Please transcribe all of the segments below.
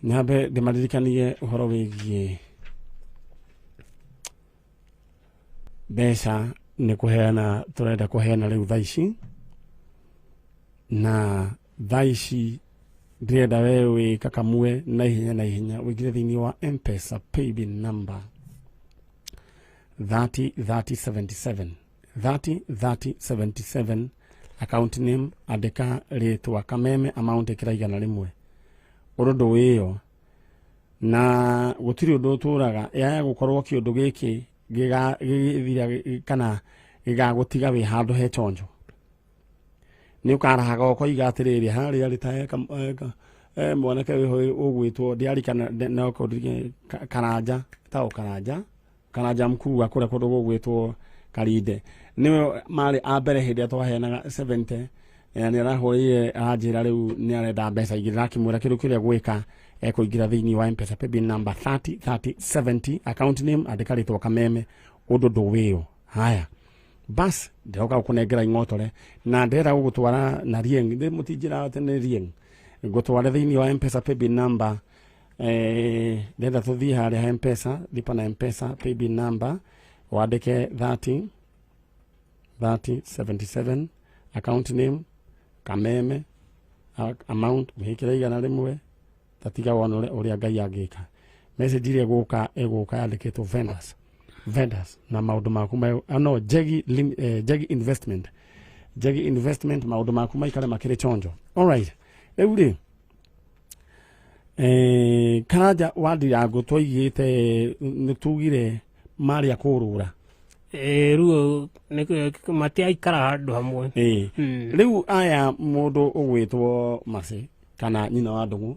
Nyambe ndĩmaririkanie ũhoro wĩgiĩ mbeca nĩ kũheana tũrenda kũheana rĩu thaa ici, na thaa ici ndĩrenda we wĩ kakamue na ihenya na ihenya ũingĩre thĩinĩ wa Mpesa paybill number 30 30 77 30 30 77, account name andĩka rĩtwa Kameme, amount ĩkĩra 100. Ũndũ ndũĩyo na gũtirĩ ũndũ ũtũraga yaya gũkorwo kĩũndũ gĩkĩ gĩgĩthira kana gĩgagũtiga wĩ handũ he chonjo. Nĩ ũkarahaga ũkoiga atĩrĩrĩ, harĩa rĩ ta he mwanake wĩho ũgwĩtwo ndiarikana no Karanja, etagwo Karanja, Karanja mkuu wa kũrĩa kũndũ gũgwĩtwo Karinde, nĩwe marĩ a mbere hĩndĩ ĩrĩa twaheanaga 70. Nĩ arahũrĩire aranjĩra rĩu nĩ arenda mbeca igĩrĩ. Ndakĩmwĩra kĩndũ kĩrĩa gwĩka ekũingĩra thĩinĩ wa Mpesa paybill number 30 30 70, account name andĩka rĩtwa Kameme, ũndũ ndũwĩyo. Haya bas, ndĩroka gũkũnengera ing'otore na ndĩrenda gũgũtwara na Rieng, ndĩ mũtinjĩra atĩ nĩ Rieng ngũtware thĩinĩ wa Mpesa paybill number. Ndĩrenda tũthiĩ harĩa ha Mpesa, lipa na Mpesa paybill number, wandĩke 30 30 77, account name Kameme, amount wĩkĩre 100. Tatiga wona ũrĩa Ngai angĩka. Message iria ĩgũka yandĩkĩtwo vendors, vendors na maũndũ maku no Jegi, Jegi Investment, Jegi Investment, maũndũ maku maikare makĩrĩ chonjo. Alright, rĩu rĩ Karanja wa Ndirango twaigĩte nĩ tugire marĩa kũrũra. Rĩu matiaikara handũ hamwe. Rĩu aya mũndũ ũgwĩtwo Mercy kana nyina wa Ndũng'ũ,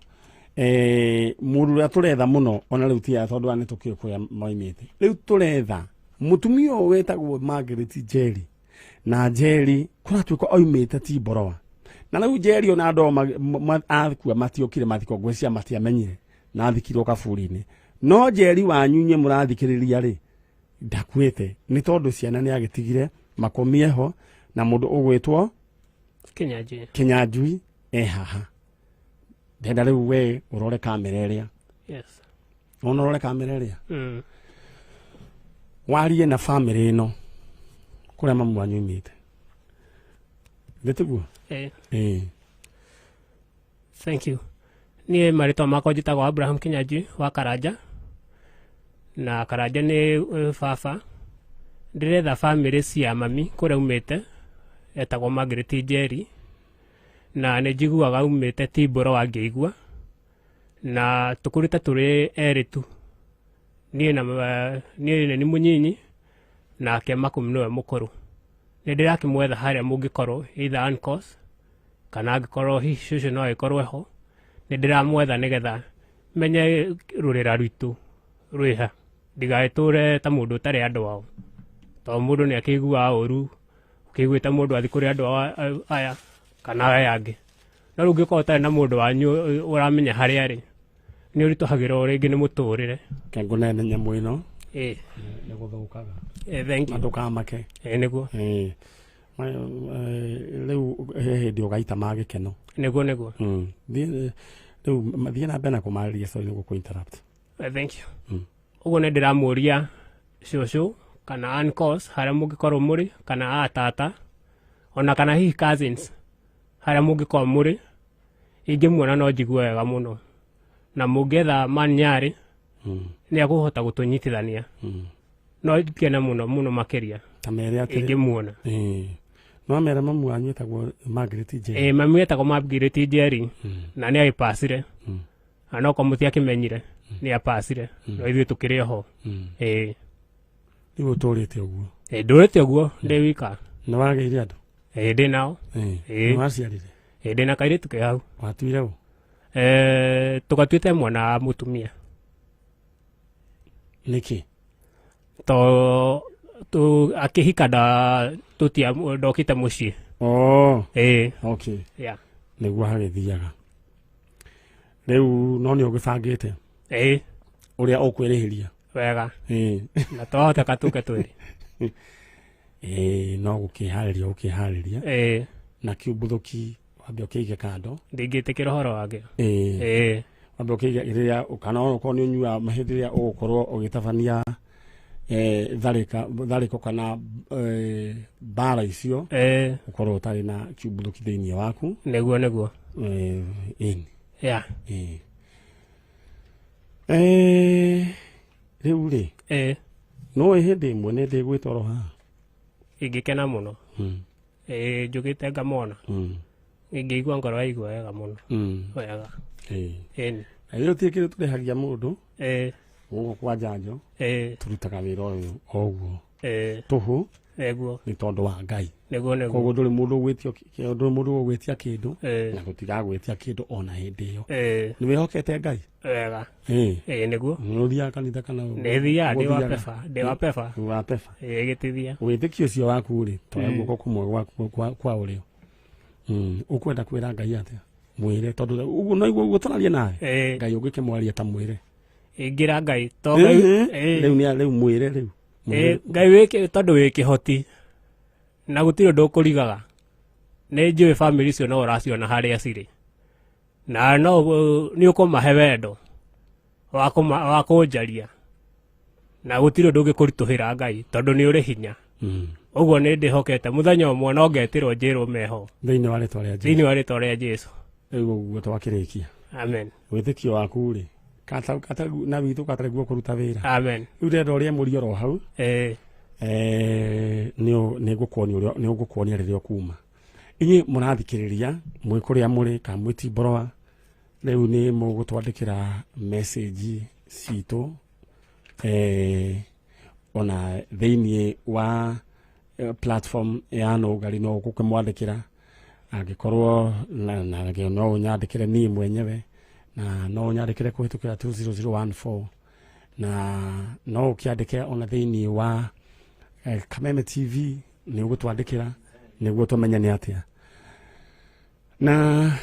mũndũ ũrĩa tũretha mũno ona rĩu ti aya, tondũ aya nĩ tũkĩũĩ kũrĩa moimĩte. Rĩu tũretha mũtumia ũyũ wĩtagwo Margaret Njeri, na Njeri kũratuĩka oimĩte Timboroa, na rĩu Njeri ona andũ akua matiokire mathiko, ngwĩciria matiamenyire na athikirwo kaburi-inĩ. No Njeri wanyu inyuĩ mũrathikĩrĩria rĩ, ndakuĩte, nĩ tondũ ciana nĩ agĩtigire makomie ho na mũndũ ũgwĩtwo Kinyanjui. Kinyanjui e haha. Ndenda rĩu we ũrore kamera ĩrĩa. Ona ũrore kamera ĩrĩa. Warie na family ĩno kũrĩa mamu wanyu oimĩte, nĩ tiguo? Eh. Ĩĩ. Thank you. Niĩ marĩtwa makwa njĩtagwo Abraham Kinyanjui wa Karanja, na Karanja nĩ baba. Ndĩretha family cia mami kũrĩa aumĩte, etagwo Margaret Njeri, na nĩ njiguaga aumĩte Timboroa ngĩigua, na tũkũrĩte tũrĩ erĩ tu, niĩ na niĩ nĩ mũnyinyi nake Makũmi nĩwe mũkũrũ. Nĩ ndĩrakĩmwetha harĩa mũngĩkorwo, either uncles kana angĩkorwo hihi cũcũ no agĩkorwo ho, nĩ ndĩramwetha nĩgetha menye rũrĩra rwitũ rwĩha, ndigagĩtũre ta mũndũ ũtarĩ andũ ao, tondũ mũndũ nĩ akĩiguaga ũru ũkĩiguĩte mũndũ athiĩ kũrĩ andũ ao aya kana aya angĩ. No rĩu ũngĩkorwo ũtarĩ na mũndũ wanyu ũramenya harĩa arĩ, nĩ ũritũhagĩrwo rĩngĩ nĩ mũtũrĩre. Ke ngũnene nyamũ ĩno. Ĩĩ. Nĩ gũthũkaga. Thank you. Na ndũkamake. Ĩĩ nĩguo. Ĩĩ. Rĩu he hĩndĩ ũgaita ma gĩkeno. Nĩguo nĩguo. Thiĩ rĩu thiĩ na mbere na kũmarĩria, sorry nĩ gũkũ interrupt. Thank you. Ũguo nĩ ndĩramũria cũcũ kana uncles harĩa mũngĩkorwo mũrĩ, kana atata ona kana hihi cousins harĩa mũngĩkorwo mũrĩ, ingĩmuona no njigue wega mũno, na mũngĩetha man Nyarĩ nĩ akũhota gũtũnyitithania. No ngene mũno mũno makĩria Ta mere atĩrĩ ingĩmuona. Ĩĩ. No mere mamu wanyu etagwo Margaret Njeri. Ĩĩ, mami etagwo Margaret Njeri na nĩ agĩpacire, na no korwo mũtiakĩmenyire nĩ apacire, no ithuĩ tũkĩrĩ oho. Ĩĩ. Rĩu ũtũrĩte ũguo? Ĩĩ, ndũrĩte ũguo ndĩ wika. Nĩ wagĩire andũ? Ĩĩ, ndĩ nao. Ĩĩ. Ĩĩ. Nĩ waciarire? Ĩĩ, ndĩ na kairĩtu ke hau. Watuire ũ? Tũgatuĩte mwana wa mũtumia. Nĩkĩ? To tu akĩhika nda tũtia ndokĩte mũciĩ. Oh. Ĩĩ. Okay. Yeah. Nĩguo hagĩthiaga. Rĩu no nĩ ũgĩbangĩte? Ĩĩ. Ũrĩa ũkwĩrĩhĩria? Wega. Ĩĩ. Na twahoteka tũke twĩrĩ. Ĩĩ, no gũkĩharĩria ũkĩharĩria. Ĩĩ. Na kĩumbuthũki Wambe ũkĩige kando. Ndingĩtĩkĩra ũhoro wakĩo. Ĩĩ. Wambe ũkĩige rĩrĩa kana okorwo nĩ ũnyuaga hĩndĩ ĩrĩa ũgũkorwo ũgĩtabania tharĩko kana mbara icio, ũkorwo ũtarĩ na kiumbũrũki thĩinĩ waku. Nĩguo nĩguo. Ĩni. Yeah. Ĩĩ. Rĩu rĩ, no hĩndĩ ĩmwe nĩ ndĩgwĩtoro haha. Ingĩkena mũno. Njũkĩte ngamona. Ingĩigua ngoro yaigua wega mũno. Wega. Ĩni. Na rĩu gũtirĩ kĩndũ tũrĩhagia mũndũ. Gũkũ kwa njanjo. Tũrutaga wĩra ũyũ o ũguo. Tũhũ. Nĩguo. Nĩ tondũ wa Ngai. Nĩguo nĩguo. Koguo ndũrĩ mũndũ ũgwĩtio ndũrĩ mũndũ ũgwĩtia kĩndũ. Na gũtiragwĩtia kĩndũ ona hĩndĩ ĩyo. Nĩ wĩhokete Ngai? Wega. Ĩĩ. Nĩguo. Nĩ ũthiaga kanitha kana Nĩ thiaga, ndĩ wa peba, ndĩ wa peba. Ndĩ wa peba. Ĩĩ, gĩtithia. Wĩtĩkio ũcio waku rĩ, toya guoko kũmwe gwaku kwa ũrĩo. Ũkwenda kwĩra Ngai atĩa? Mwĩre tondũ ũguo no ũguo tũraria nawe. Ngai ũngĩkĩmwaria ta mwĩre. Ingĩra Ngai to Ngai. Rĩu nĩ rĩu mwĩre rĩu. Ngai wĩke tondũ wĩ kĩhoti na gũtirĩ ũndũ ũkũrigaga. Nĩ njũĩ bamĩrĩ icio no ũraciona harĩa cirĩ. Na no nĩ ũkũmahe wendo wa kũnjaria. Na gũtirĩ ũndũ ũngĩkũritũhĩra Ngai tondũ nĩ ũrĩ hinya. Ũguo nĩ ndĩhokete mũthenya ũmwe no ngetĩrwo njĩrwo meho. Thĩinĩ wa rĩtwa rĩa Jesũ. Thĩinĩ wa rĩtwa rĩa Jesũ. Rĩu ũguo twakĩrĩkia. Amen. Wĩtĩkio waku rĩ, kata na witũ katarĩ guo kũruta wĩra. Amen. Rĩu ndĩrenda ũrĩe mũri oro hau. Nĩ ngũkuonia ũrĩa nĩ ngũkuonia rĩrĩa ũkuma. Inyuĩ mũrathikĩrĩria mwĩ kũrĩa mũrĩ kana mwĩ Timboroa, rĩu nĩ mũgũtwandĩkĩra message citũ ona thĩinĩ wa platform ya Nũngari no ũgũkĩmwandĩkĩra, angĩkorwo na no ũnyandĩkĩre niĩ mwenyewe, na no ũnyandĩkĩre kũhĩtũkĩra 20014, na no ũkĩandĩke ona thĩinĩ wa Kameme TV nĩ ũgũtwandĩkĩra nĩguo tũmenye nĩ atĩa. Na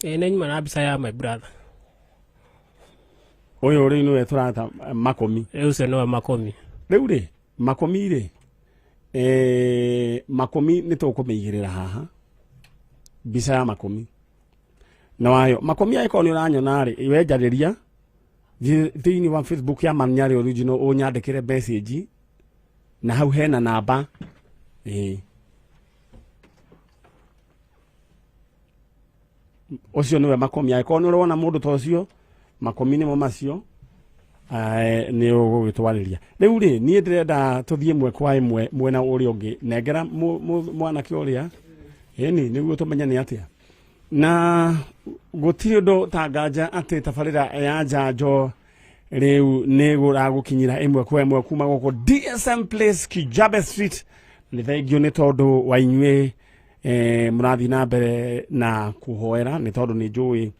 Nĩ nyuma na mbica ya my brother. Ũyũ rĩu nĩwe tũrata Makomi. Ũcio nĩwe Makomi. Rĩu rĩ, Makomi rĩ, Makomi nĩ tũkũmĩigĩrĩra haha. Mbica ya Makomi. Na wayo, Makomi angĩkorwo nĩ ũranyona rĩ, wenjarĩria thĩinĩ wa Facebook ya Manyarĩ Original ũnyandĩkĩre message na hau hena namba. Ũcio nĩwe Makomi. Angĩkorwo nĩ ũrona mũndũ ta ũcio, Makomi nĩmo macio, nĩ ũgũgĩtwarĩria. Rĩu rĩ, niĩ ndĩrenda tũthiĩ ĩmwe kwa ĩmwe mwena ũrĩa ũngĩ. Nengera mwanake ũrĩa. Ĩni, nĩguo tũmenye nĩ atĩa. Na gũtirĩ ũndũ ta nganja atĩ tabarĩra ya njanjo rĩu nĩ gũragũkinyĩra ĩmwe kwa ĩmwe kuma gũkũ DSM Place, Kijabe Street. Nĩ thengio nĩ tondũ wa inyuĩ mũrathiĩ na mbere na kũhoera, nĩ tondũ nĩ njũĩ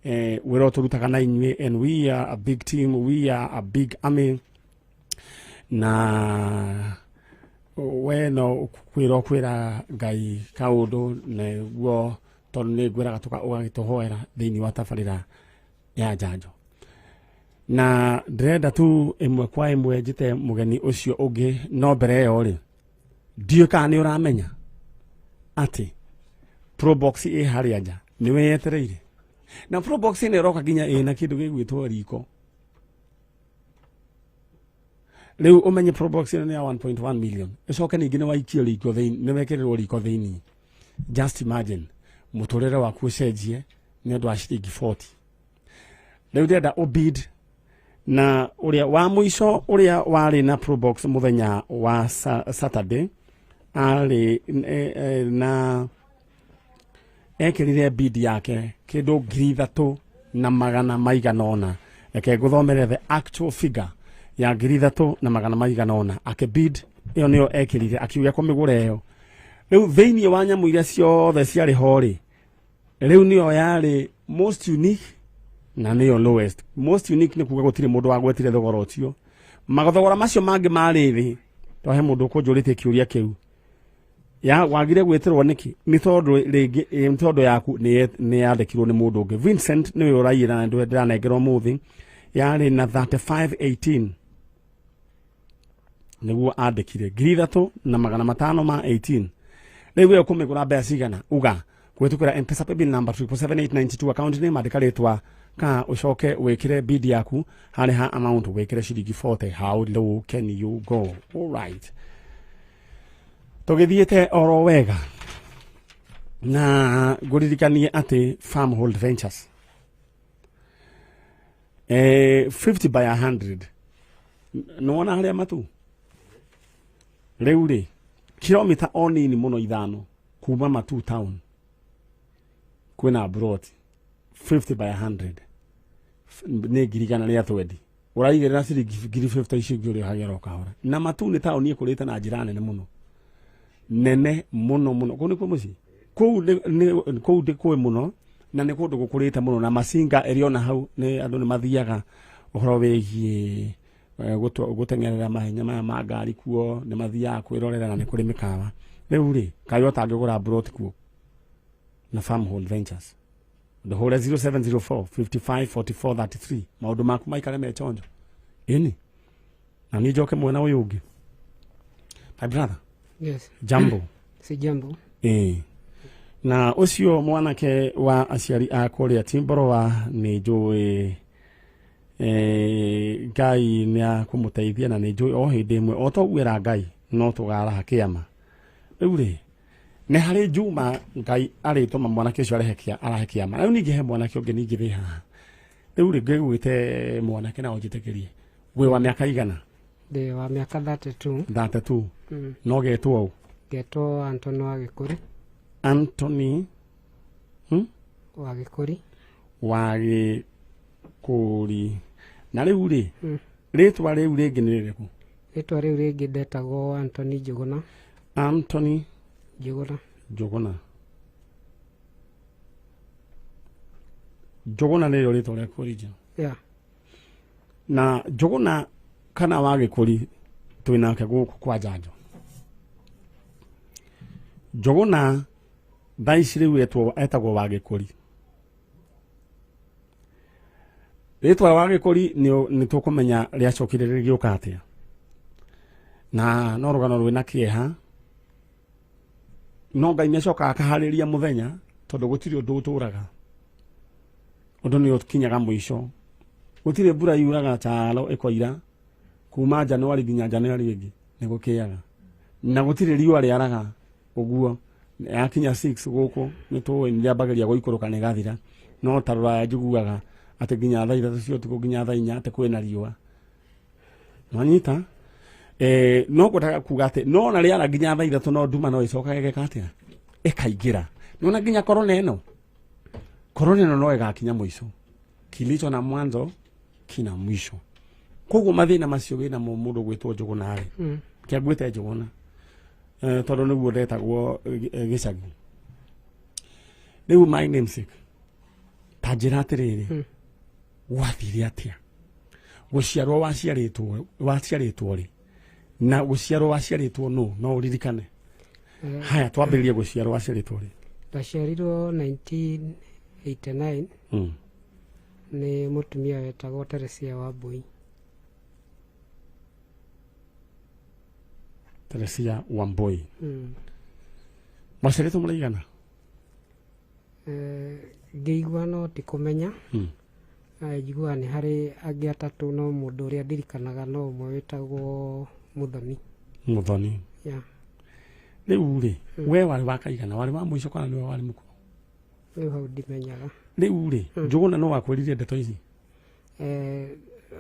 wĩra ũyũ tũrutaga na inyuĩ, and we are a big team, we are a big army. Na we no kwĩra ũkwĩra Ngai kaũndũ nĩguo tondũ nĩ ngwĩraga ũgagĩtũhoera thĩinĩ wa tabarĩra ya njanjo. Na ndĩrenda tu ĩmwe kwa ĩmwe njĩte mũgeni ũcio ũngĩ, no mbere ĩyo rĩ, ndiũĩ kana nĩ ũramenya atĩ Probox ĩ harĩa nja nĩ wĩyetereire. Na Probox nĩ ĩroka nginya ĩna kĩndũ gĩgwĩtwo riko. Rĩu ũmenye Probox ĩno nĩ ya 1.1 million. Ĩcoke ningĩ nĩ waikio riko thĩinĩ, nĩ wekĩrĩrwo riko thĩinĩ. Just imagine mũtũrĩre waku ũcenjie nĩ ũndũ wa ciringi 40. Rĩu ndĩrenda ũbid na ũrĩa wa mũico ũrĩa warĩ na Probox mũthenya wa Saturday arĩ na ekĩrire bid yake kĩndũ 3,400. Reke ngũthomere the actual figure ya 3,400. Akĩbid ĩyo nĩyo ekĩrire akiuga kũmĩgũra ĩyo. Rĩu thĩinĩ wa nyamũ iria ciothe ciarĩ ho rĩ, rĩu nĩyo yarĩ most unique na nĩyo lowest. Most unique nĩ kuga gũtirĩ mũndũ wagwetire thogora ũcio. Mathogora macio mangĩ marĩ thĩ, to he mũndũ ũkũnjũrĩtie kĩũria kĩu. Ya wagire gwĩtĩrwo nĩkĩ? Nĩ tondũ rĩngĩ, nĩ tondũ yaku nĩ yandĩkirwo nĩ mũndũ ũngĩ. Vincent nĩwe ũraiyĩra na nĩwe ndĩranengerwo mũthĩ, yarĩ na 3518 nĩguo andĩkire 3,518. Rĩu we ũkũmĩgũra mbeca cigana? Uga Kũhĩtũkĩra Mpesa paybill number 77892, account name andĩka rĩtwa ka ũcoke wĩkĩre bid yaku harĩ ha amount wĩkĩre ciringi 40. How low can you go? All right, tũgĩthiĩte oro wega na ngũririkanie atĩ Farmhold Ventures, 50 by 100, nĩwona harĩa matu rĩu rĩ kilomita o nini mũno 5 kuma Matu town, kwĩna plot 50 by 100, nĩ 120,000. Ũraigĩrĩra ciringi 50,000 icio ingĩ ũrĩhagĩra o kahora. Na Matu nĩ taũni ĩkũrĩte na njĩra nene mũno, nene mũno mũno. Kũu nĩkuo mũciĩ, kũu kũu ndĩ kũĩ mũno na nĩ kũndũ gũkũrĩte mũno, na Masinga ĩrĩ ona hau nĩ andũ nĩ mathiaga ũhoro wĩgiĩ gũteng'erera mahenya maya ma ngari kuo, nĩ mathiaga kwĩrorera na nĩ kũrĩ mĩkawa. Rĩu rĩ, kaĩ ũtangĩgũra plot kuo na Farmhold Ventures? Ndũhũre 0704 55 44 33, maũndũ maku maikare me chonjo. Ĩni na niĩ njoke mwena ũyũ ũngĩ. My brother. Yes. Jambo. Si jambo. Ĩĩ, na ũcio mwanake wa aciari a kũrĩa Timboroa, nĩ njũĩ Ngai nĩ akũmũteithia, na nĩ njũĩ o hĩndĩ ĩmwe o toguo era Ngai no tũgaraha kĩama. Rĩu rĩ, nĩ harĩ Juma Ngai arĩtũma mwanake ũcio arehe arahe kĩama. Rĩu ningĩ he mwanake ũngĩ ningĩ wĩ haha. Rĩu rĩ, ngĩgwĩte mwanake na ũnjĩtĩkĩrie, wĩ wa mĩaka igana? Ndĩ wa mĩaka 32. 32. Mm. No getwo ũ? Ngetwo Anton wa Gĩkũri. Anthony, Wa Gĩkũri. Wa Gĩkũri. Na rĩu rĩ, rĩtwa rĩu rĩngĩ nĩ rĩrĩkũ? Rĩtwa rĩu rĩngĩ ndetagwo Anthony Njũgũna. Anthony Njũgũna. Njũgũna. Njũgũna nĩrĩo rĩtwa rĩaku original? Yeah. Na Njũgũna kana wa Gĩkũri twĩnake gũkũ kwa njanjo. Njũgũna thaa ici rĩu etagwo wa Gĩkũri. Rĩtwa wa Gĩkũri nĩ tũkũmenya rĩacokire rĩgĩũka atĩa, na no rũgano rwĩna kĩeha, no Ngai nĩ acokaga akaharĩria mũthenya, tondũ gũtirĩ ũndũ ũtũraga, ũndũ nĩ ũkinyaga mũico. Gũtirĩ mbura yuraga chalo ĩkoira kuma Januari nginya Januari ĩngĩ, nĩ gũkĩaga, na gũtirĩ riũa rĩaraga ũguo yakinya 6 gũkũ nĩ tũĩ nĩ rĩambagĩria gũikũrũka nĩ gathira. No ta rũraya njiguaga atĩ nginya thaa 3 cia ũtukũ, nginya thaa 4, atĩ kwĩna riũa. Nwanyita? No ngwendaga kuga atĩ no na rĩara nginya thaa 3, no nduma no ĩcokaga ĩgeka atĩa, ĩkaingĩra. Nona nginya korona ĩno, korona ĩno no ĩgakinya mũico. Kilicho na mwanzo kina mwisho. Koguo mathĩna macio wĩnamo, mũndũ gwĩtwo Njũgũna rĩ, kĩangwĩte Njũgũna, tondũ nĩguo ndetagwo gĩcagi. Rĩu my namesake, ta njĩra atĩrĩrĩ, gwathire atĩa gũciarwo? Waciarĩtwo rĩ, na gũciarwo waciarĩtwo nũ? No ũririkane? Haya, twambĩrĩrie gũciarwo, waciarĩtwo rĩ? Ndaciarirwo 1989 nĩ mũtumia wetagwo Teresia Wambui. Teresia Wambui. Mwaciarĩtwo mũraigana? Ngĩigua no ti kũmenya. Njiguaga nĩ harĩ angĩ atatũ, no mũndũ ũrĩa ndirikanaga no ũmwe wĩtagwo Mũthoni. Mũthoni. Yeah. Rĩu rĩ, we warĩ wa kaigana? Warĩ wa mũico kana nĩwe warĩ mũkũrũ? Rĩu hau ndimenyaga. Rĩu rĩ, Njũgũna no wakwĩrire ndeto ici?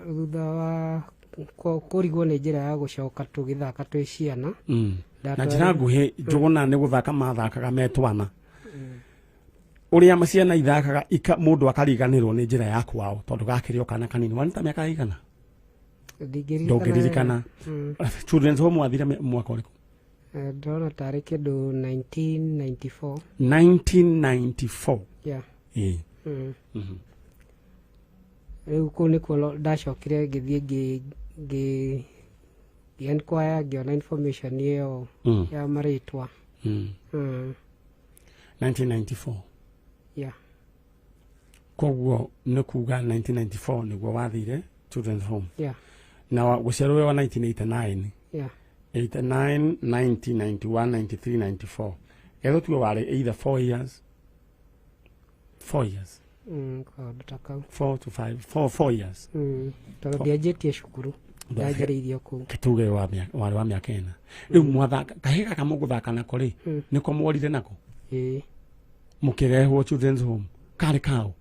Thutha wa kũrigwo nĩ njĩra ya gũcoka tũgĩthaka twĩ ciana. Na njĩra nguhĩ, Njũgũna nĩ gũthaka mathakaga me twana, ũrĩa ciana ithakaga ika mũndũ akariganĩrwo nĩ njĩra ya kwao, tondũ gakĩrĩ o kana kanini. Warĩ ta mĩaka igana? Ndingĩririkana. Ndũngĩririkana. Children's home wathire mwaka ũrĩkũ? Ndĩrona tarĩ kĩndũ 1994. 1994? Yeah. Ĩĩ. Rĩu kũu nĩkuo ndacokire ngĩthiĩ ngĩ enquire, ngĩona information ĩyo ya marĩtwa. 1994? Yeah. Koguo nĩ kuga 1994 nĩguo wathire children's home? Yeah. Na gũciarwo we wa 1989? Yeah. 89, 90, 91, 93, 94, getho tuwe warĩ either 4 years. 4 years. Kaũndũ ta kau. 4 to 5, 4 years. Tondũ ndianjĩtie cukuru, ndanjĩrĩirie kũu. Tuge warĩ wa mĩaka 4. Rĩu mwathaka kahĩ gaka mũgũthaka nako rĩ, nĩko mworire nako? Ĩĩ. Mũkĩrehwo children's home. Karĩ kao?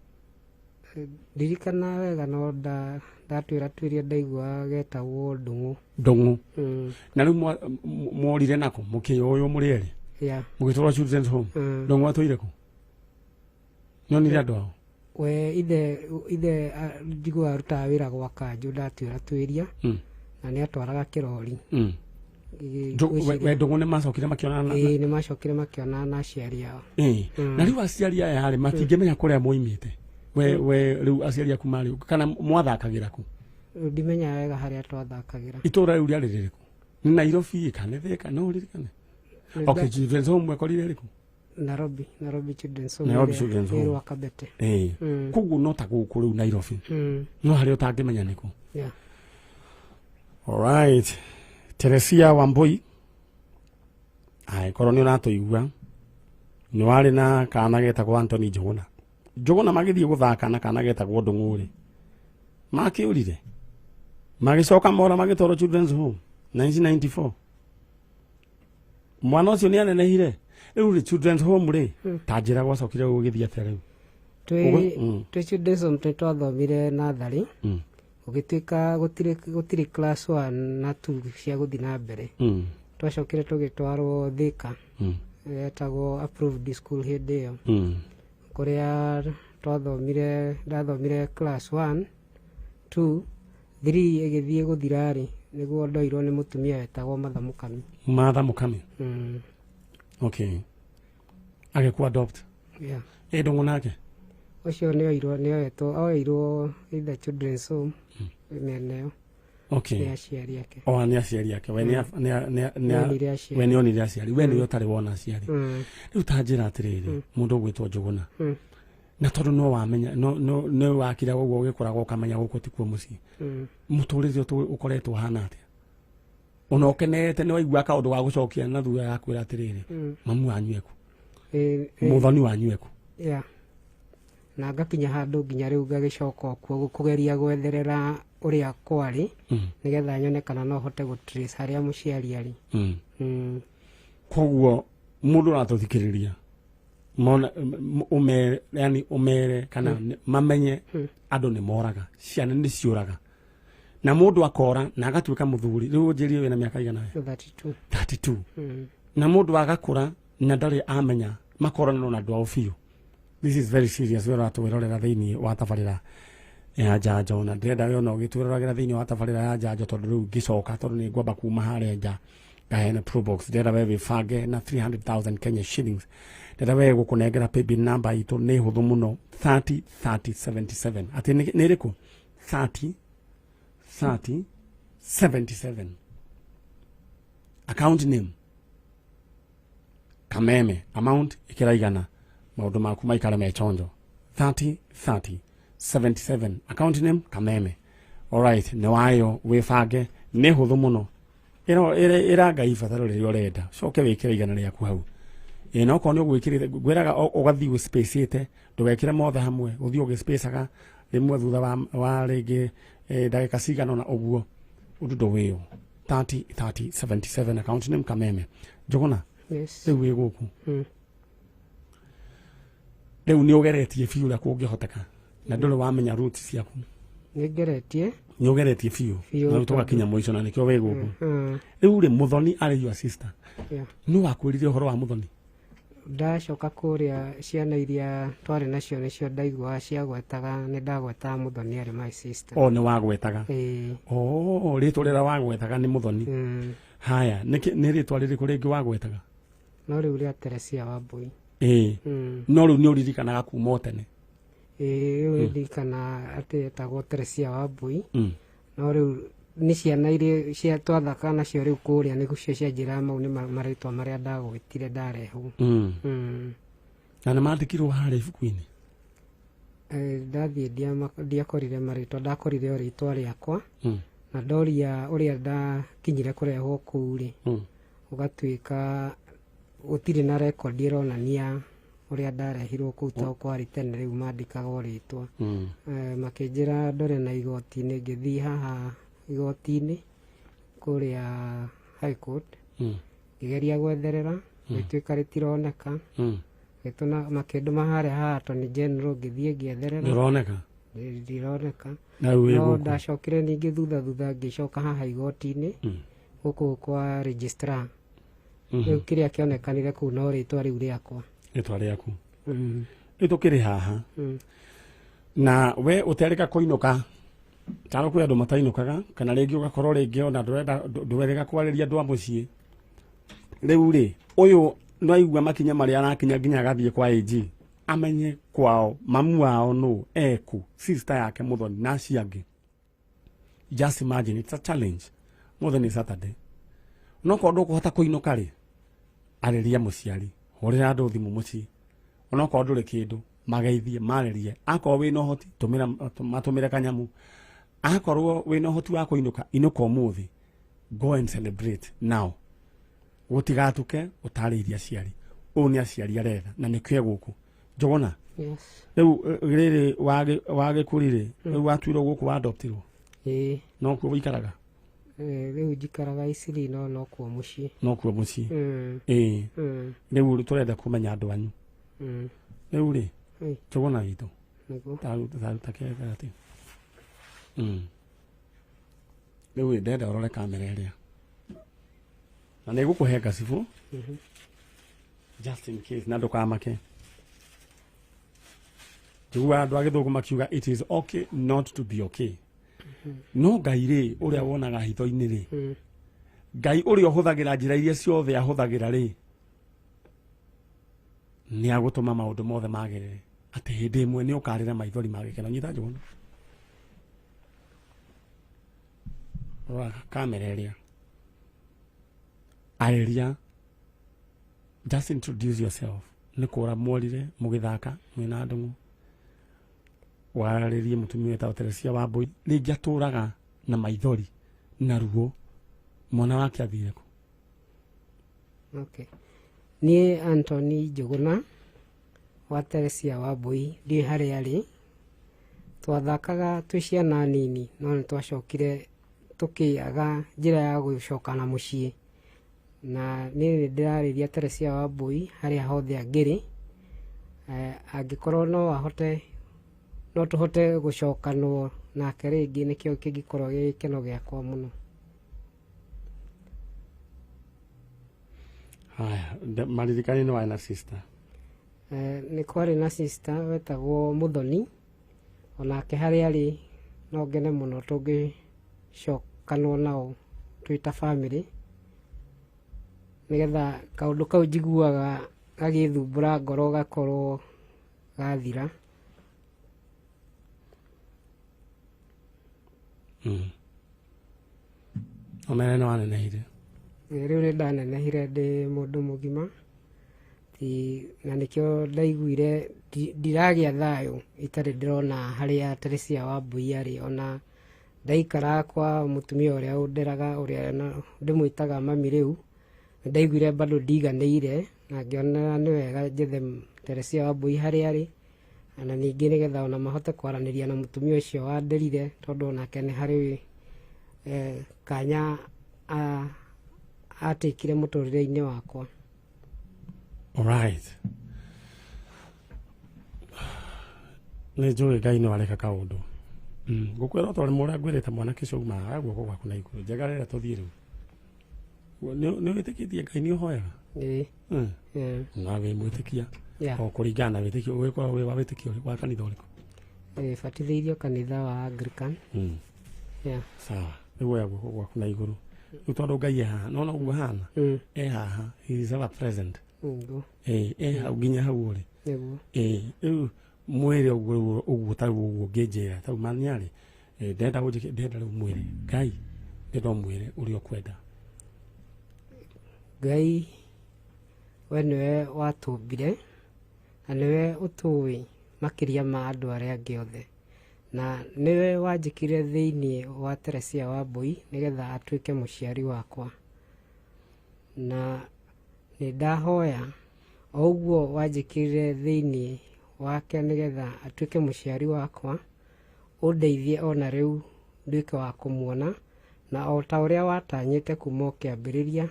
Ndirikana wega no ndatwĩra twĩria ndaigua getagwo Ndung'u. Ndung'u. Na rĩu mworire nako mũkĩoywo mũrĩ erĩ? Yeah. Mũgĩtwarwo children's home. Ndung'u atũire kũ? Nĩonire andũ ao? We ithe njiguaga arutaga wĩra gwa kanjũ, ndatwĩra twĩria. Na nĩ atwaraga kĩrori. We Ndung'u nĩ macokire makĩonana? Ĩĩ, nĩ macokire makĩonana na aciari ao. Na rĩu aciari aya rĩ matingĩmenya kũrĩa moimĩte? We rĩu aciari aku marĩ kana mwathakagĩra kũ? Ndimenya wega harĩa twathakagĩra. Itũra rĩu rĩarĩ rĩrĩkũ? Nĩ Nairobi kana Thika? No ũririkane? Okay, children's home mwekorire rĩkũ? Nairobi Children's Home. Nairobi Children's Home. Rwa Kabete. Koguo no ta gũkũ rĩu Nairobi. No harĩa ũtangĩmenya nĩkũ. Yeah. All right. Teresia Wambui. Ai, korwo nĩ ũratũigua. Nĩ warĩ na kana getagwo Anthony Njuguna. Njuguna magĩthiĩ gũthaka na kana getagwo Ndung'u rĩ. Makĩũrire. Magĩcoka mora magĩtwarwo Children's Home 1994. Mwana ũcio nĩ anenehire. Rĩu rĩ Children's Home rĩ, ta njĩra gwacokire gũgĩthiĩ atĩa rĩu? Twĩ Children's Home nĩ twathomire natharĩ. Gũgĩtuĩka gũtirĩ class 1 na 2 cia gũthiĩ na mbere. Twacokire tũgĩtwarwo Thika. Yetagwo approved school hĩndĩ ĩyo. Kũrĩa twathomire, ndathomire class 1, 2, 3 ĩgĩthiĩ gũthira rĩ, nĩguo ndoirwo nĩ mũtumia wetagwo Martha Mũkami. Martha Mũkami? Okay. Agĩkũ adopt? Yeah. Ĩ Ndung'u nake? Ũcio nĩ oirwo, nĩ oetwo, oirwo either Children's Home mĩena ĩyo. Okay. Nĩ aciari ake. O nĩ aciari ake. We nĩ onire aciari. We nĩwe ũtarĩ wona aciari. Rĩu ta njĩra atĩrĩrĩ, mũndũ ũgwĩtwo Njuguna. Na tondũ no wamenya, no nĩ wakira ũguo ũgĩkũraga ũkamenya gũkũ tikuo mũciĩ. Mũtũrĩre ũkoretwo ũhana atĩa? Ona ũkenete nĩ waigua kaũndũ ga gũcokia na thutha ya kwĩra atĩrĩrĩ, mamu wanyu eku. Mũthoni wanyu eku. Yeah. Na ngakinya handũ nginya rĩu ngagĩcoka kuo kũgeria gwetherera ũrĩa kwarĩ, nĩgetha nyone kana no hote gũ trace harĩa mũciari arĩ. Koguo mũndũ ũratũthikĩrĩria mona umere, yani umere kana mamenye andũ nĩ moraga, ciana nĩ ciũraga. Na mũndũ akora na agatuĩka mũthuri. Rĩu ũnjĩrie wĩna mĩaka igana? 32. 32. Na mũndũ agakũra na ndarĩ amenya makorana na andũ ao biũ. This is very serious. We ũratwĩrorera thĩinĩ wa tabarĩra ya njanjo, na ndĩrenda we ona ũgĩtwĩroragĩra thĩinĩ wa tabarĩra ya njanjo, tondũ rĩu ngĩcoka, tondũ nĩ ngwamba kuma harĩa nja ngaheana Probox. Ndĩrenda we wĩbange na 300,000 Kenya shillings. Ndĩrenda we gũkũnengera paybill number itũ, nĩ hũthũ mũno, 30 30 77. Atĩ nĩ ĩrĩkũ? 30 30 77. Account name Kameme, amount ikĩra igana, maũndũ maku maikare me chonjo. 30 30 77, account name Kameme. All right, nĩ wayo wĩbange, nĩ hũthũ mũno. Ĩra Ngai ibataro rĩrĩa ũrenda, coke wĩkĩre igana rĩaku hau. Ĩ no korwo nĩ ũgwĩkĩrĩte, ngwĩraga ũgathiĩ ũspacĩte, ndũgekĩre mothe hamwe, ũthiĩ ũgĩspacaga rĩmwe thutha wa rĩngĩ ndagĩka cigana ũna ũguo, ũndũ ndũwĩyo. 30 30 77, account name Kameme. Njuguna, Yes. rĩu wĩ gũkũ. Rĩu nĩ ũgeretie biũ ũrĩa kũngĩhoteka, na ndũrĩ wamenya roots ciaku. Nĩ ngeretie. Nĩ ũgeretie biũ. Na rĩu tũgakinya mũico na nĩkĩo wĩ gũkũ. Rĩu rĩ, Mũthoni arĩ your sister. Yeah. Nĩ wakwĩrire ũhoro wa Mũthoni? Ndacoka kũrĩa ciana iria twarĩ nacio nĩcio ndaiguaga ciagwetaga, nĩ ndagwetaga Mũthoni arĩ my sister. O nĩ wagwetaga. Ĩĩ. Oh, rĩtwa rĩrĩa wagwetaga nĩ Mũthoni. Haya, nĩ rĩtwa rĩrĩkũ rĩngĩ wagwetaga? No rĩu rĩa Teresia Wambui. Ĩĩ. No rĩu nĩ ũririkanaga kuma o tene? Ĩĩ, rĩu nĩ ndirikana atĩ etagwo Teresia Wambui. No rĩu nĩ ciana iria cia twathaka nacio rĩu kũrĩa nĩcio cianjĩraga mau nĩ marĩtwa marĩa ndagwetire ndarehwo. Na nĩ mandĩkirwo harĩa ibuku-inĩ? Ndathiĩ ndiakorire marĩtwa, ndakorire o rĩtwa rĩakwa. Na ndoria ũrĩa ndakinyire kũrehwo kũu rĩ, ũgatuĩka gũtirĩ na rekondi ĩronania Ũrĩa ndarehirwo kũu to kwarĩ tene rĩu mandĩkagwo rĩtwa. Makĩnjĩra ndore na igoti-inĩ, ngĩthiĩ haha igoti-inĩ kũrĩa High Court. Ngĩgeria gwetherera, gĩtuĩka rĩtironeka. Makĩndũma harĩa ha Attorney General, ngĩthiĩ ngĩetherera. Ndũroneka? Ndironeka. Na rĩu wĩ No gũkũ? Ndacokire ningĩ thutha thutha ngĩcoka haha igoti-inĩ gũkũ kwa registrar. Rĩu kĩrĩa kĩonekanire kũu no rĩtwa rĩu rĩakwa. Rĩtwa rĩaku. Rĩu tũkĩrĩ haha na we ũterĩka kũinũka taro kwĩ andũ matainũkaga, kana rĩngĩ ũgakorwo rĩngĩ ona ndũrenda ndũrerĩga kwarĩria andũ a mũciĩ. Rĩu rĩ, ũyũ nĩwaigua makinya marĩa arakinya nginya agathiĩ kwa AG amenye kwao mamu wao nũ eku sister yake Muthoni na acio angĩ. Just imagine, it's a challenge. Mũthĩ nĩ Saturday, no korwo ndũkũhota kũinũka rĩ, arĩria mũciari, hũrĩra andũ thimũ mũciĩ, onokorwo ndũrĩ kĩndũ, mageithie, marĩrie. Akorwo wĩna ũhoti, tũmĩra matũmĩre kanyamu. Akorwo wĩna ũhoti wa kũinũka, inũka ũmũthĩ. Go and celebrate now, gũtigatuke ũtarĩirie aciari. Ũũ nĩ aciari aretha na nĩkĩo gũkũ Njũgũna. Yes. Rĩu rĩrĩ wagĩkũri rĩ, rĩu watuirwo gũkũ, wadoptirwo? Ĩĩ. No kuo wĩikaraga? Rĩu njikaraga Isili, no kuo mũciĩ. No kuo mũciĩ. Ĩĩ. Rĩu tũrenda kũmenya andũ anyu. Rĩu rĩ, Njũgũna witũ, taruta kĩrĩa. Rĩu rĩ, ndenda ũrore kamera ĩrĩa na nĩ ngũkũhe ngacibũ just in case, na ndũkamake. Njiguaga andũ a gĩthũngũ makiuga, "It is okay not to be okay." No Ngai rĩ, ũrĩa wonaga hitho-inĩ rĩ, Ngai ũrĩa ũhũthagĩra njĩra iria ciothe ahũthagĩra rĩ, nĩ agũtũma maũndũ mothe magĩrĩre, atĩ hĩndĩ ĩmwe nĩ ũkarĩra maithori ma gĩkeno. Nyita Njũgũna, rora kamera ĩrĩa, arĩria, just introduce yourself. Nĩ kũra mworire mũgĩthaka mwĩna ndũng'ũ, warĩrie mũtumia wĩtagwo Teresia wa Mbũi, rĩngĩ atũraga na maithori na ruo, mwana wake athire kũ? Okay. Niĩ Anthony Njũgũna wa Teresia wa Mbũi, ndiũĩ harĩa arĩ. Twathakaga twĩ ciana nini, no nĩ twacokire tũkĩaga njĩra ya gũcoka na mũciĩ, na niĩ nĩ ndĩrarĩria Teresia wa Mbũi harĩa hothe angĩrĩ. Angĩkorwo no ahote, no tũhote gũcokanwo nake rĩngĩ, nĩkĩo kĩngĩkorwo gĩ gĩkeno gĩakwa mũno. Haya, maririkani nĩ warĩ na sister? Nĩ kwarĩ na sister wetagwo Mũthoni, onake harĩa arĩ no ngene mũno tũngĩcokanwo nao twĩ ta bamĩrĩ, nĩgetha kaũndũ kau njiguaga gagĩthumbũra ngoro gakorwo gathira. Omere nĩ wanenehire? Rĩu nĩ ndanenehire ndĩ mũndũ mũgima ti, na nĩkĩo ndaiguire ndiragĩa thayũ itarĩ ndĩrona harĩa Teresia wa Mbui arĩ. Ona ndaikara kwa mũtumia ũrĩa ũnderaga, ũrĩa ndĩmwĩtaga mami, rĩu ndaiguire bado ndiganĩire, na ngĩona nĩ wega njethe Teresia wa Mbui harĩa arĩ, na ningĩ nĩgetha ona mahote kwaranĩria na mũtumia ũcio wanderire, tondũ onake nĩ harĩ kanya atĩkire mũtũrĩre-inĩ wakwa. Alright, nĩ njũĩ Ngai no areka kaũndũ. Ngũkwĩra o ta ũrĩa ngwĩrĩte mwanake ũcio uma haha, guoko gwaku na igũrũ njega rĩrĩa tũthiĩ rĩu. Nĩ wĩtĩkĩtie Ngai? Nĩ ũhoyaga? Ĩĩ. Na wĩ mwĩtĩkia? O kũringana na wĩtĩkio, ũgĩkorwo wĩ wa wĩtĩkio ũrĩkũ, wa kanitha ũrĩkũ? Batithĩirio kanitha wa Anglican. Yeah. Sawa, rĩu oya guoko gwaku na igũrũ rĩu, tondũ Ngai e haha nona ũguo hana. E haha, he is ever present. Ĩ, e hau nginya hau ũrĩ. Ĩ, rĩu mwĩre ũguo ũguo, ta rĩu ũguo ũngĩnjĩra ta rĩu maniarĩ ndenda ũnjĩke, ndenda rĩu mwĩre Ngai, ndenda ũmwĩre ũrĩa ũkwenda. Ngai, we nĩwe watũmbire na nĩwe ũtũĩ makĩria ma andũ arĩa angĩ othe, na nĩwe wanjĩkire thĩinĩ wa Teresia wa Mbui nĩgetha atuĩke mũciari wakwa, na nĩ ndahoya O ũguo wanjĩkĩrire thĩinĩ wake nĩgetha atuĩke mũciari wakwa, ũndeithie ona rĩu nduĩke wa kũmuona, na o ta ũrĩa watanyĩte kuma o kĩambĩrĩria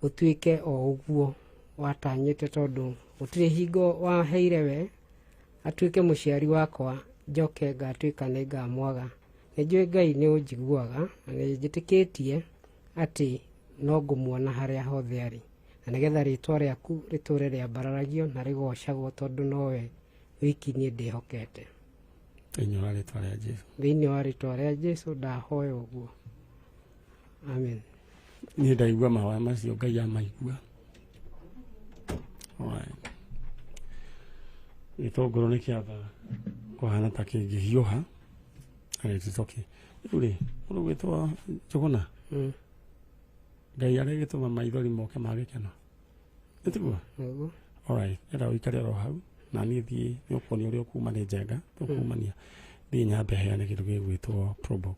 ũtuĩke o ũguo watanyĩte, tondũ gũtirĩ hingo waheire we atuĩke mũciari wakwa njoke ngatuĩka nĩ ngamwaga. Nĩ njũĩ Ngai nĩ ũnjiguaga na nĩ njĩtĩkĩtie atĩ no ngũmuona harĩa hothe arĩ, na nĩgetha rĩtwa rĩaku rĩtũre rĩambararagio na rĩgocagwo, tondũ nowe wiki niĩ ndĩhokete. Thĩinĩ wa rĩtwa rĩa Jesu. Thĩinĩ wa rĩtwa rĩa Jesu ndahoya ũguo. Amen. Niĩ ndaigua mahoya macio Ngai amaigua. Alright. Gĩtũngũrũ nĩ kĩamba kũhana ta kĩngĩhiũha. It's okay. Rĩu rĩ, mũndũ gwĩtwo Njũgũna, Ngai arĩgĩtũma maithori moke ma gĩkeno. Nĩ tiguo? Nĩguo. Alright, enda ũikare oro hau na niĩ thiĩ nĩ ũkuonia ũrĩa ũkuma nĩ njenga tũkumania thiĩ nyambe heane kĩndũ gĩgwĩtwo Probox.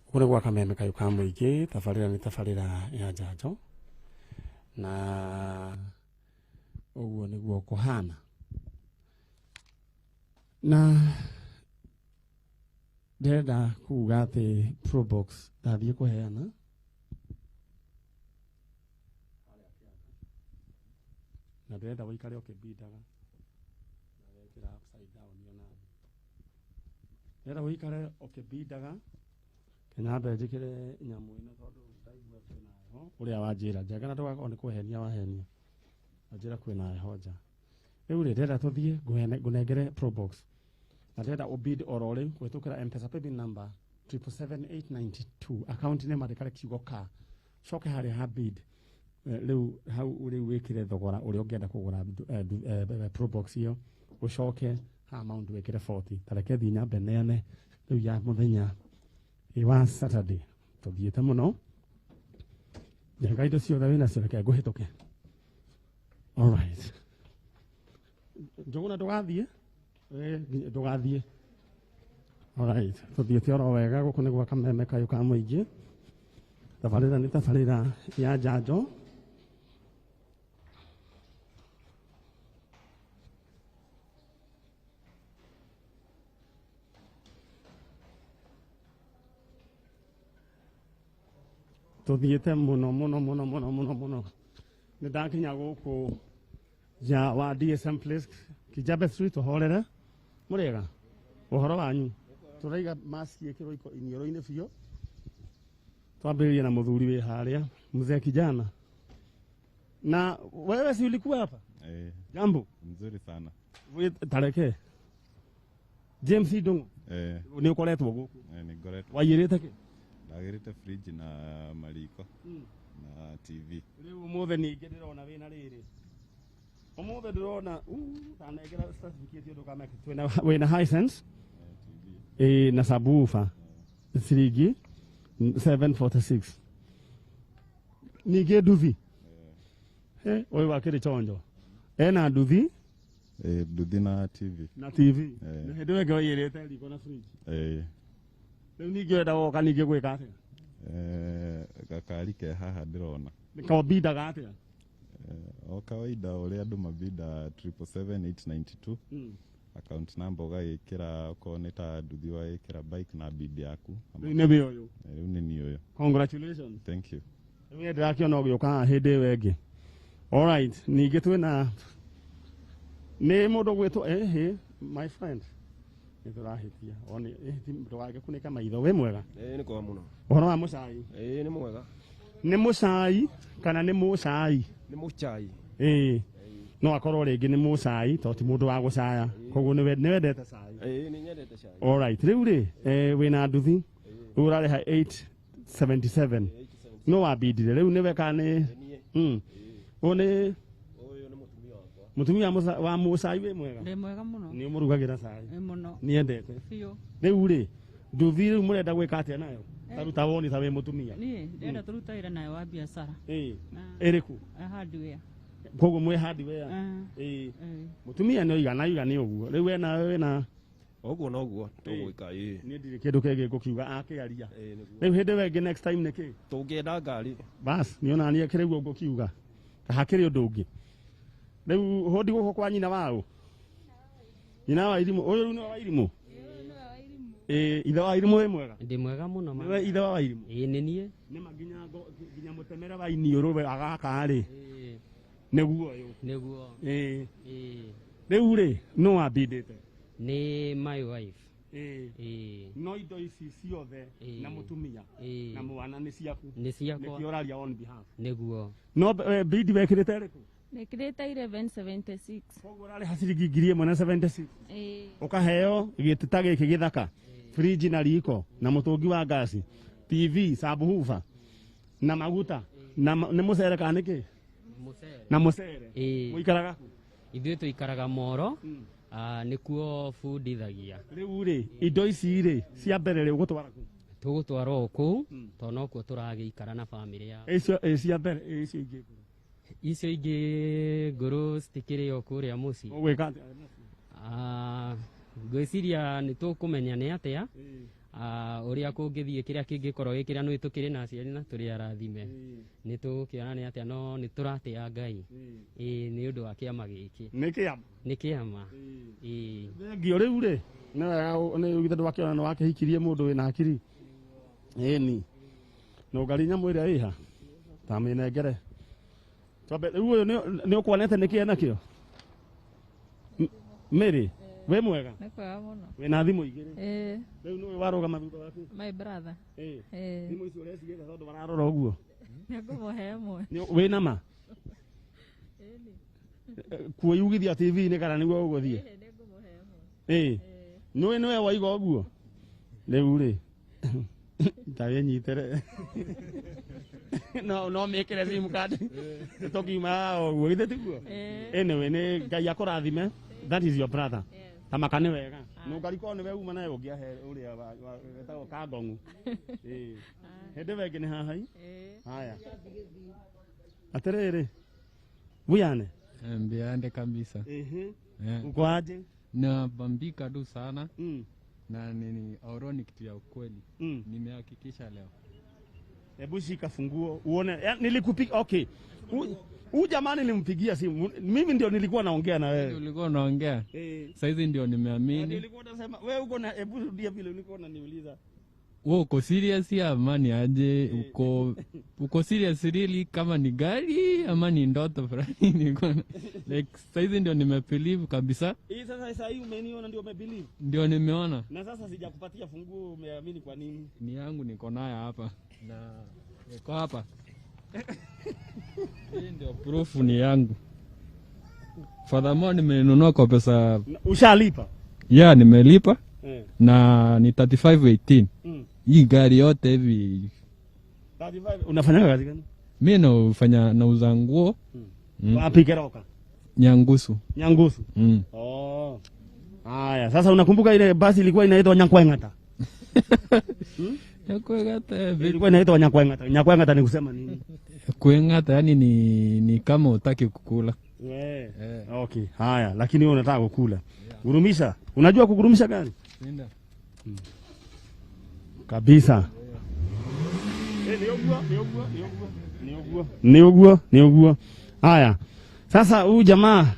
Gũkũ nĩ gwa Kameme kayũ ka mũingĩ, tabarĩra nĩ tabarĩra ya njanjo na ũguo nĩguo kũhana. Na ndĩrenda kuga atĩ Probox ndathiĩ kũheana na ndĩrenda ũikare ũkĩbindaga na wekĩra upside down ona ndĩrenda ũikare ũkĩbindaga nyambe njĩkĩre nyamũ ĩno tondũ ndaigua kwĩna heho ũrĩa wanjĩra njenga na ndũgakorwo nĩ kũhenia wahenia wanjĩra kwĩna heho nja. Rĩu rĩ ndĩrenda tũthiĩ ngũnengere Probox na ndĩrenda ũbid oro rĩu kũhĩtũkĩra M-Pesa paybill number 777892 account name andĩka kiugo ka coke harĩa ha bid rĩu hau rĩu wĩkĩre thogora ũrĩa ũngĩenda kũgũra Probox ĩyo ũcoke ha amount wĩkĩre 40. Ta reke thiĩ nyambe neane rĩu ya mũthenya wa Saturday tũthiĩte mũno njenga indo ciothe wĩnacio reke ngũhĩtũke. Alright. Njũgũna ndũgathiĩ ndũgathiĩ. Alright, tũthiĩte oro wega gũkũ nĩ gwa Kameme kayũ ka mũingĩ. Tabarĩra nĩ tabarĩra ya njanjo. Tũthiĩte mũno mũno mũno mũno mũno mũno. Nĩ ndakinya gũkũ nja wa DSM Place Kijabe Street ũhorere. Mũrĩega ũhoro wanyu tũraiga maski ĩkĩrwo iniũrũ-inĩ biũ. Twambĩrĩrie na mũthuri wĩ harĩa mzee kijana. Na wewe si ulikuwa hapa? Jambo. Mzuri sana. Tareke James Ndung'u. Nĩ ũkoretwo gũkũ? Nĩ ngoretwo. Waiyĩrĩte kĩ? Ndagĩrĩte fridge na mariko na TV. Rĩu ũmũthĩ ningĩ ndĩrona wĩna rĩrĩ. Ũmũthĩ ndĩrona ndanengera certificate ũndũ kameke wĩna Hisense na subwoofer ciringi 746. Ningĩ nduthi. Ũyũ wakĩrĩ chonjo. Ena nduthi? Nduthi na TV. Na TV. Na hĩndĩ ĩyo ĩngĩ waiyĩrĩte riko na fridge. Rĩu ningĩ ũrenda woka ningĩ gwĩka atĩa? Gakari ke haha ndĩrona. Nĩkobindaga atĩa? O kawaida ũrĩa andũ mabinda 777892. Account number ũgagĩkĩra okorwo nĩ ta nduthi ũgagĩkĩra bike na bid yaku. Rĩu nĩ wĩ ũyũ. Rĩu nĩ niĩ ũyũ. Congratulations. Thank you. Rĩu niĩ ndĩrakĩona ũgĩũka haha hĩndĩ ĩyo ĩngĩ. Alright, ningĩ twĩna nĩ mũndũ ũgwĩtwo my friend. Nĩ tũrahĩtia. Ndũgagĩkunĩka maitho. Wĩ mwega? Nĩ kwega mũno. Ũhoro wa mũcai? Nĩ mwega. Nĩ mũcai kana nĩ mũcai? Nĩ mũcai. No akorwo rĩngĩ nĩ mũcai tondũ ti mũndũ wa gũcaya. Koguo nĩ wendete cai? Nĩ nyendete cai. Alright, rĩu rĩ wĩna nduthi rĩu ũrarĩha 877. No wambindire rĩu nĩwe kana nĩ ũyũ nĩ Ũyũ nĩ mũtumia wakwa. Mũtumia wa mũcai wĩ mwega? Ndĩ mwega mũno. Nĩ ũmũrugagĩra cai? Mũno. Nĩendete? Biũ. Rĩu rĩ nduthi rĩu mũrenda gwĩka atĩa nayo? Taruta woni ta wĩ mũtumia. Niĩ ndĩrenda tũrute wĩra nayo wa biacara. Ĩrĩkũ? Hardware. Koguo mwĩ hardware. Mũtumia nĩ oiga na oiga nĩ ũguo. Rĩu we nawe wĩna Ũguo noguo tũgwĩka. Niĩ ndirĩ kĩndũ kĩngĩ ngũkiuga akĩaria. Rĩu hĩndĩ ĩyo ĩngĩ next time nĩ kĩ? Tũngĩenda ngari. Bas, nĩ ona niĩ kĩrĩ guo ngũkiuga. Hakĩrĩ ũndũ ũngĩ. Rĩu hũndi gũkũ kwa nyina wao. Nyina wa Irimũ, ũyũ rĩu nĩwe wa Irimũ. Ithe wa Irimũ wĩ mwega? Ndĩ mwega mũno ma. Nĩwe ithe wa Irimũ? Ĩĩ nĩ niĩ. Nĩma nginya nginya mũtemere wa iniũrũ we agaka rĩ. Nĩguo ũyũ. Nĩguo. Ĩĩ. Ĩĩ. Rĩu rĩ, nũ wambindĩte? Nĩ my wife. Ĩĩ. Ĩĩ. No indo ici ciothe na mũtumia na mwana nĩ ciaku. Nĩ ciakwa. Nĩkĩo ũraria on behalf. Nĩguo. No bidi wekĩrĩte ĩrĩkũ? Ndĩkĩrĩte 1176. Koguo ũrarĩha ciringi 1076. Ĩĩ. Ũkaheo gĩtĩ ta gĩkĩ gĩthaka, fridge na riko na mũtũngi wa ngasi, TV, subwoofer na maguta na nĩ mũcere kana nĩkĩ? Mũcere. Na mũcere. Ĩĩ. Mũikaraga kũ? Ithuĩ tũikaraga Moro. Nĩkuo bundithagia. Rĩu rĩ, indo ici rĩ cia mbere rĩ ũgũtwara kũ? Tũgũtwara o kũu tondũ nokuo tũragĩikara na bamĩrĩ ya. Icio cia mbere, icio ingĩ. Icio ingĩ ngũrũ citikĩrĩ o kũrĩa mũciĩ. Ũgwĩka atĩa? Ngwĩciria nĩ tũkũmenya nĩ atĩa ũrĩa kũngĩthiĩ kĩrĩa kĩngĩkorwo gĩ kĩrĩa nĩ tũkĩrĩ na aciari na tũrĩ arathime. Nĩ tũgũkĩona nĩ atĩa no nĩ tũratĩa Ngai. Ĩĩ nĩ ũndũ wa kĩama gĩkĩ. Nĩ kĩama? Nĩ kĩama. Ĩĩ. Thengio rĩu rĩ, nĩ wega nĩ ugĩte ndwakĩona nĩ wakĩhikirie mũndũ wĩna hakiri. Ĩni. Nũngari nyamũ ĩrĩa ĩha. Ta mĩnengere. Twambe rĩu ũyũ nĩ ũkuonete nĩkĩ enakĩo? Mary, wĩ mwega? Nĩ kwega mũno. Wĩna thimũ igĩrĩ? Ĩĩ. Rĩu nĩwe warũgama thutha waku? My brother. Ĩĩ. Ĩĩ. Thimũ icio ũrecigĩra tondũ mararora ũguo? Nĩngũmũhe ĩmwe. Wĩna ma? Kuoyugithia TV-inĩ kana nĩguo ũgũthiĩ? Nĩngũmũhe ĩmwe. Ĩĩ. Nĩwe nĩwe waiga ũguo? Rĩu rĩ, ta wĩnyitĩre. No mĩkĩre SIM card. Tũkiuma ũguo, githĩ tiguo? Anyway, nĩ Ngai akũrathime. That is your brother. Ta maka nĩ wega. Nũngari korwo nĩwe uma nayo ũngĩahe ũrĩa wetagwo Kangong'u. Ĩĩ. Hĩndĩ ĩyo ĩngĩ nĩ haha i? Haya. Atĩrĩrĩ, Buyane. Mbiande kabisa. Uko aje? Nabambika tu sana. Na nini auro ni kitu ya ukweli. Nimehakikisha leo. Hebu shika funguo uone. Nilikupiga okay. Huyu jamani nilimpigia simu. Mimi ndio nilikuwa naongea na wewe. Ulikuwa unaongea? Saizi ndio nimeamini. Nilikuwa nasema wewe uko na, hebu rudia vile ulikuwa unaniuliza. Wewe uko serious ya amani aje? Uko serious really kama ni gari ama ni ndoto fulani? Nilikuwa like saizi ndio nimebelieve kabisa. Hii sasa hii umeniona ndio umebelieve? Ndio nimeona. Na sasa sijakupatia funguo umeamini kwa nini? Ni yangu niko nayo hapa. Na niko hapa. Hii ndio proof ni yangu. Furthermore nimenunua kwa pesa. Ushalipa? Yeah, nimelipa. Na ni 3518. Hii gari yote hivi. 35. Unafanya kazi gani? Mimi nafanya nauza nguo. Wapi Keroka? Nyangusu. Nyangusu. Oh. Haya, sasa unakumbuka ile basi ilikuwa inaitwa Nyankwengata? Nyankwengata ilikuwa inaitwa Nyankwengata. Nyankwengata ni kusema nini? Kuengata yani ni kama hutaki kukula. Okay, haya, lakini wewe unataka kukula. Gurumisha. Unajua kugurumisha gari? Nenda. Kabisa. Ni uguo, ni uguo. Haya. Sasa huyu jamaa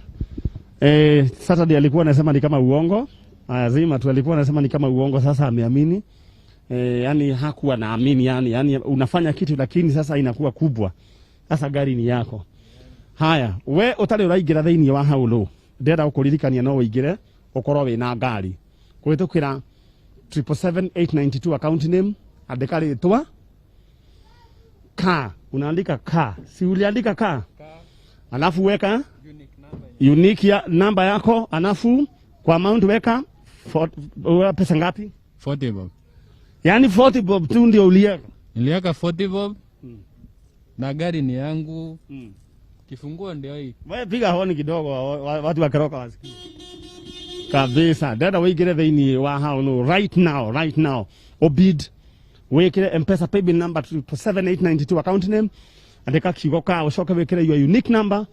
Saturday alikuwa anasema ni kama uongo. Haya, zima tu alikuwa anasema ni kama uongo, sasa ameamini. Yani hakuwa naamini, yani unafanya kitu lakini sasa inakuwa kubwa. Sasa gari ni yako. Haya, we utari uraingira thiini wa haulu. Ndenda gukuririkania no uingire ukorwo wina ngari. Kuhitukira 777 892 account name, andika ritwa ka, unaandika ka, si uliandika ka? Alafu weka unique ya namba yako, alafu kwa amount weka pesa ngapi? 40 bob. Yani 40 bob tu ndio uliweka. Niliweka 40 bob. Na gari ni yangu. Kifunguo ndio hii. Wewe piga honi kidogo watu wakiroka wasikie. Kabisa. Dada wigire thiini wa haulu right now, right now. Obid wikire M-Pesa paybill number 7892 account name. Andika kiugo ka ucoke wikire your unique number.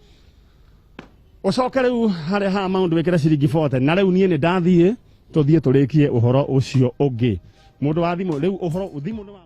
Ucoke riu haria ha amount wikire ciringi 40. Na riu nie ni ndathie tuthie turikie uhoro ucio ungi. Mundu wa thimu riu uhoro thimu ni wa